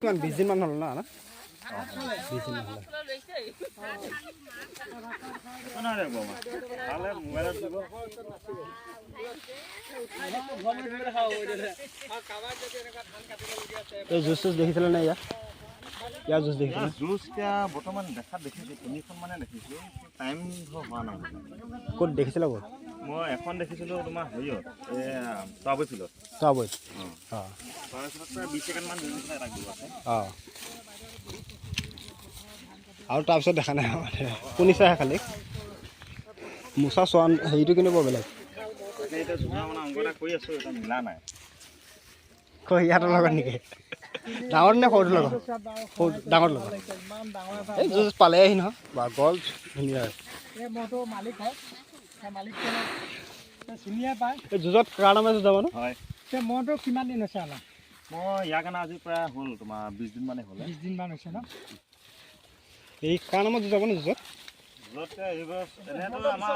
কিমান 20 দিনমান হ'ল না? 20 দিন হ'ল। এই জুচ চুচ দেখিছিলে নে? ইয়াত ইয়াৰ জুচ দেখিছিলে? জুচ এতিয়া বৰ্তমান দেখাত দেখিছোঁ, তিনিখন মানে দেখিছোঁ, টাইম হোৱা নাই। ক'ত দেখিছিলে? ক'ত? মই এখন দেখিছিলোঁ তোমাৰ হেৰিয়ত, এই তৰাবৈ ফিল্ডত। তৰাবৈত? অঁ, তৰাবৈ ফিল্ডত প্ৰায় 20 ছেকেণ্ডমান যুঁজিছিলে এটা গৰু আছে। অঁ, আৰু তাৰপিছত দেখা নাই, শুনিছাহে খালি। মোচা চোৱা হেৰিটো কিন্তু বৰ বেলেগ। এতিয়া যুঁজা মানে অংক এটা কৰি আছোঁ, এতিয়া মিলা নাই। ইয়াতৰ লগত নেকি? ডাঙৰ নে সৰুটোৰ লগত? সৰু ডাঙৰ লগত। এই যুঁজ পালেহি নহয় বা গল ধুনীয়া। এই যুঁজত কাৰ নামে যুঁজাব ন? হয়। মইতো কিমান দিন হৈছে আনা? মই ইয়াৰ কাৰণে আজি প্ৰায় হ'ল তোমাৰ 20 দিন মানে হ'ল। 20 দিনমান হৈছে ন? এই কাৰ নামত যুঁজাব ন যুঁজত? যুঁজত এইবছৰ এনেইতো আমাৰ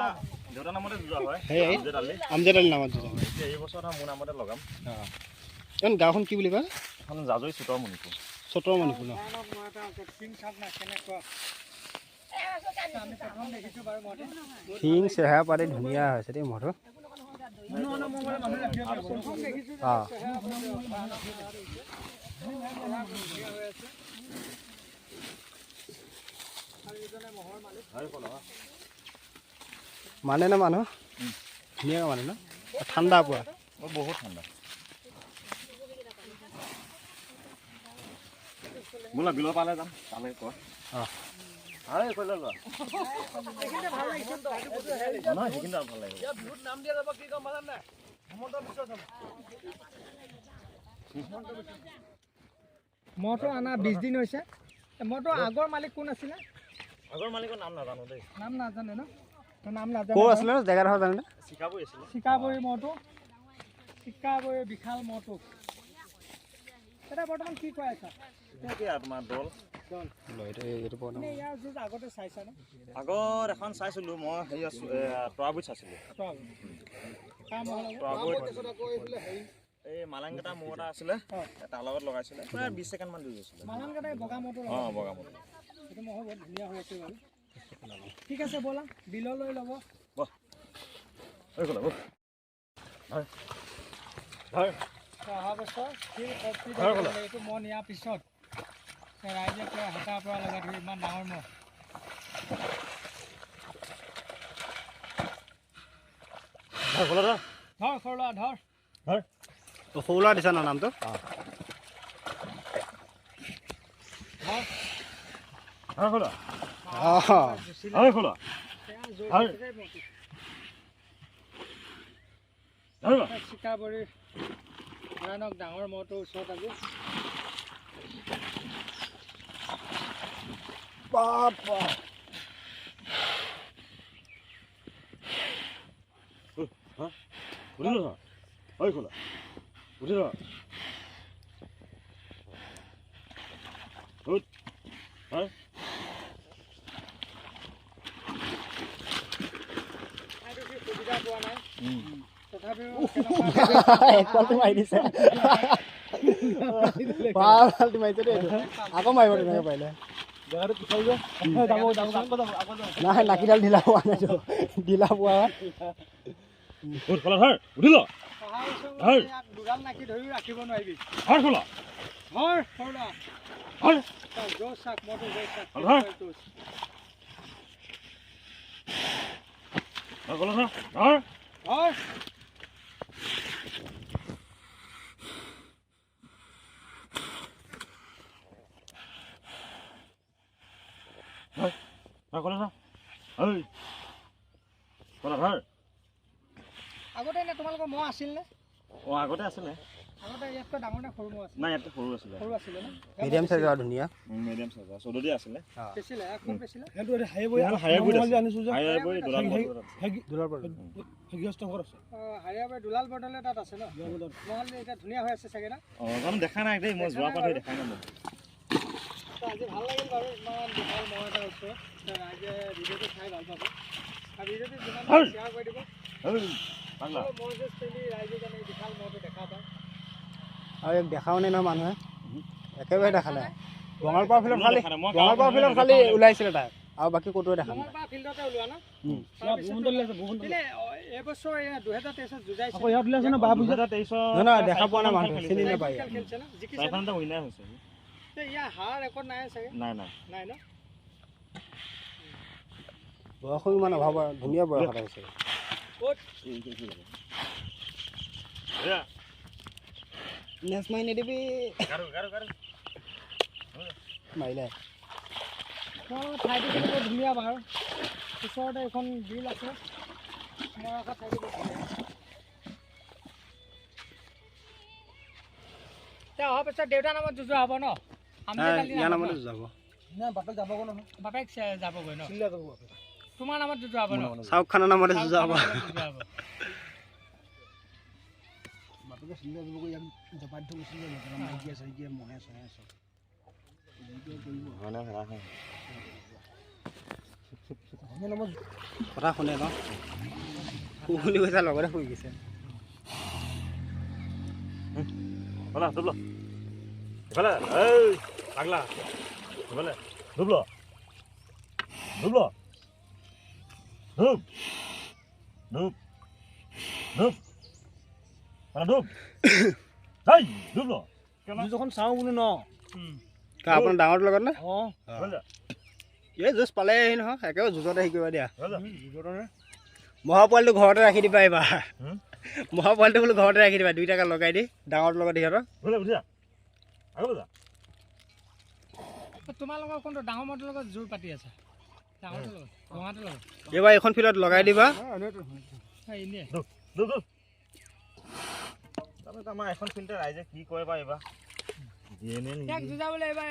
দেউতাৰ নামতে যুঁজা হয়, আমজেদ আলি। আমজেদ আলি নামত যুঁজাব। এতিয়া এই বছৰ মোৰ নামতে লগাম। অঁ, এখন গাঁওখন কি বুলি কয়? এখন জাজৰি চুতৰ মণিপুৰ। চতৰ মণিপুৰ ন? শিং চেহেৰা পাতি ধুনীয়া হৈছে দেই মহটো। অঁ, মানে নে মানুহ ধুনীয়া মানে ন? ঠাণ্ডা পোৱা বহুত ঠাণ্ডা। বোলা বিলৰ পালে যাম, তালৈ ক। অঁ, মইতো আনা 20 দিন হৈছে। মইতো আগৰ মালিক কোন আছিলে? আগৰ মালিকৰ নাম নাজানো দেই। নাম নাজানে ন? নাম নাজানে। ক'ৰ আছিলে জেগাডোখৰ জানেনে? চিকাবৈ আছিলে। চিকাবৈ মহটো, চিকাবৈ বিশাল মহটো। এতিয়া বৰ্তমান কি কৈ আছা? তোমাৰ দল। ইয়াৰ যুঁজ আগতে চাইছানে? আগত এখন চাইছিলোঁ মই, হেৰি আছোঁ তৰাবৈত চাইছিলোঁ। এই মালাংকেইটা ম'হ এটা আছিলে, তাৰ লগত লগাইছিলে, প্ৰায় 20 ছেকেণ্ডমান যুঁজ আছিলে। অঁ, বগা ম'হ। সেইটো ম'হ বহুত ধুনীয়া হৈ আছে বাৰু। ঠিক আছে, ব'লা বিললৈ ল'ব। অহা বছৰ এইটো ম'হ নিয়াৰ পিছত ৰাইজে প্ৰায় হেতাৰ পৰা লগাই ধৰি ইমান ডাঙৰ ম'হ। ধৰ সৰু ল'ৰা, ধৰ। সৰু ল'ৰা দিছা ন নামটো? চিকাবৰী ভয়ানক ডাঙৰ ম'হটোৰ ওচৰত আজি। সুবিধা পোৱা নাই তথাপিও এক পাল্টি মাৰি দিছে, ভাল পাল্টি মাৰিছে দেই। আকৌ মাৰিব তেনেকৈ পাৰিলে। নাই, নাকিডাল ঢিলা পোৱা নাইতো, ঢিলা পোৱা। দুডাল নাকি ধৰিও ৰাখিব নোৱাৰিবি। আগতে নে তোমালোকৰ ম'হ আছিল নে? অঁ, আগতে আছিলে। আগতে ইয়াতকৈ ডাঙৰ নে সৰু ম'হ আছিল? নাই, ইয়াতকৈ সৰু আছিলে। সৰু আছিলে ন? মিডিয়াম চাইজৰ, ধুনীয়া। মিডিয়াম চাইজৰ চৌধুৰী আছিলে। বেছিলে, কোন বেছিলে? হাৰিয়াবৈ দুলাল বৰদলৈ তাত আছে ন? ম'হ এতিয়া ধুনীয়া হৈ আছে চাগে না? অঁ, জানো দেখা নাই দেই, মই যোৱাৰ পৰা দেখাই নাই। আজি ভাল লাগিল বাৰু, ইমান বিশাল ম'হ এটা ওচৰত। ৰাইজে ভিডিঅ'টো চাই ভাল পাব আৰু ভিডিঅ'টো যিমান শ্বেয়াৰ কৰি দিব। ম'হ যুঁজ প্ৰেমী ৰাইজে জানে বিশাল ম'হটো দেখা পায়। আৰু ইয়াক দেখাও নাই নহয় মানুহে। একেবাৰে দেখা নাই। বঙালপাৰা ফিল্ডত খালি, দেখা নাই, মই বঙালপাৰা ফিল্ডত খালি ওলাইছিলে তাই, আৰু বাকী ক'তোৱে দেখা নাই। বঙালপাৰা ফিল্ডতে ওলোৱা ন? উম। এনে এইবছৰ 2023ত যুঁজাইছে। 2023ত নহয়, নহয়, দেখা পোৱা নাই, মানুহটো চিনি নাপায়। খেল খেলিছে ন? জিকিছে ন? চাৰিখনতে উইনাৰ হৈছে। তে ইয়াৰ হাৰ ৰেকৰ্ড নাই চাগে? নাই, নাই। নাই ন? বয়সো ইমান অভাৱ, ধুনীয়া বয়সত আহিছে। ক'ত? এয়া। নেচ মাৰি নিদিবি। গাৰু, গাৰু, গাৰু। মাৰিলে। তোমালোকৰ ঠাইটো কিন্তু বৰ ধুনীয়া বাৰু, ওচৰতে এখন বিল আছে। মৰাশা ঠাইটো বৰ ধুনীয়া। এতিয়া অহা পিছত দেউতাৰ নামত যুঁজোৱা হ'ব ন? আমি নাই, কালি ইয়াৰ নামত নামতে ন? যাব। বাপেক যাবগৈ ন? তোমাৰ নামত যুঁজোৱা হ'ব ন? শ্বাহৰুখ খানৰ নামতে যুঁজোৱা হ'ব। নামত যুঁজোৱা হ'ব। কথা শুনে ন? শু বুলি কৈছে, লগতে শুই গৈছে। ব'লা, ধুবলো। ইফালে, এই, পাগলা। ইফালে, ধুবলো। ধুবলো। ধুব। ধুব। ধুব। ব'লা, ধুব। এই, ধুবলো। যখন চাওঁ বোলো ন। কা আপোনাৰ ডাঙৰটোৰ লগত নে? অঁ। ব'লা, এই যুঁজ পালেহি নহয়, একেবাৰে যুঁজতে শিকিব দিয়া। ব'লা। মহা পোৱালিটো ঘৰতে ৰাখি দিবা এইবাৰ। হুম? মহা পোৱালিটো বোলো ঘৰতে ৰাখি দিবা, দুইটাকে লগাই দি ডাঙৰটোৰ লগত সিহঁতৰ। ব'লা, উঠি যা। আকৌ ব'লা। তোমালোকৰ কোনটো ডাঙৰ মহটোৰ লগত জোৰ পাতি আছে? ডাঙৰটোৰ লগত, ৰঙাটোৰ লগত? এইবাৰ এইখন ফিল্ডত লগাই দিবা। এই এনেই। ধুব, ধুব, ধুব। তাৰপিছত আমাৰ এখন ফিল্ডতে ৰাইজে কি কৰে বা এইবাৰ। দিয়ে নে নিদিয়ে? ইয়াক যুঁজাবলৈ এইবাৰ,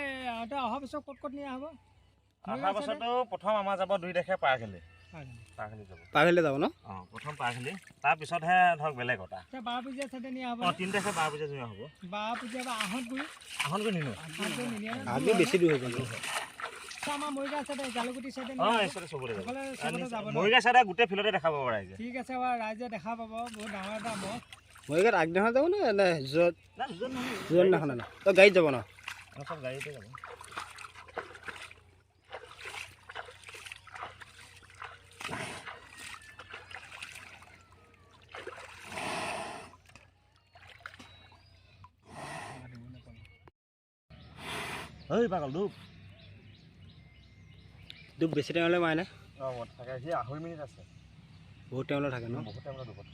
তই অহা বছৰ ক'ত ক'ত নিয়া হ'ব? অহা বছৰটো প্ৰথম আমাৰ যাব 2 তাৰিখে পাৰখালি। পাৰখালি যাব। পাৰখালি যাব ন? অঁ, প্ৰথম পাৰখালি, তাৰপিছতহে ধৰক বেলেগ এটা। এতিয়া বাৰপূজীয়া চাইডে নিয়া হ'ব অঁ, নে? 3 তাৰিখে বাৰপূজীয়া যোৱা হ'ব। বাৰপূজীয়া বা আহঁতগুৰি? আহঁতগুৰি নিনো। আহঁতগুৰি নিনিয়ে ন? আহঁতগুৰি বেছি দূৰ হৈ গ'ল। এতিয়া আমাৰ মৰিগাঁও চাইডে, জালুগুটি চাইডে অঁ, নিয়া হ'ব? এই চাইডে চবতে যাব। সেইফালে চবতে যাব ন? মৰিগাঁও চাইডে গোটেই ফিল্ডতে দেখা পাব ৰাইজে। ঠিক আছে বাৰু, ৰাইজে দেখা পাব, বহুত ডাঙৰ এটা মহ। মৰিগাঁৱত আগদিনাখন যাব নে, নে য'ত? নাই, য'ত নহয়। য'ত দিনাখন না? তই গাড়ীত যাব ন? অঁ, চব গাড়ীতে যাব। ঐ পাগল, ডুব। ডুব বেছি টাইমলৈ মাৰে নে? অঁ, মই থাকে, সি 2.5 মিনিট আছে। বহুত টাইমলৈ থাকে ন? বহুত টাইমলৈ ডুবত।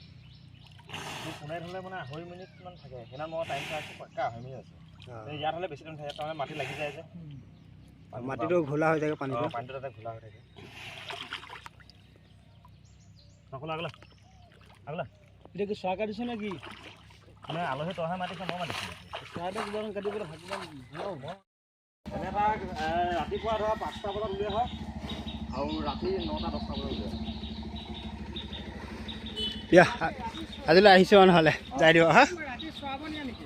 সি পোনাই থ'লে মানে 2.5 মিনিটমান থাকে। সেইদিনা মই টাইম চাইছোঁ, পাক্কা 2.5 মিনিট আছে। এই ইয়াত হ'লে বেছি টাইম থাকে, তাৰমানে মাটি লাগি যায় যে। মাটিটো ঘোলা হৈ থাকে পানীটো। অঁ, পানীটো তাতে ঘোলা হৈ থাকে। আগলা, আগলা। আগলা। এতিয়া কি চৰাই কাটিছে নে কি? মানে আলহী তইহে মাতিছে, মই মাতিছিলোঁ। চৰাই এটা কিবা এখন কাটি পেলাই ভাত বনাম। এনে তাক, ৰাতিপুৱা ধৰা 5টা বজাত উলিওৱা হয় আৰু ৰাতি 9টা 10টা বজাত উলিওৱা হয়। দিয়া, আজিলৈ আহিছোঁ আৰু নহ'লে যাই দিব। হা? ৰাতি চোৱাব নিয়া নেকি?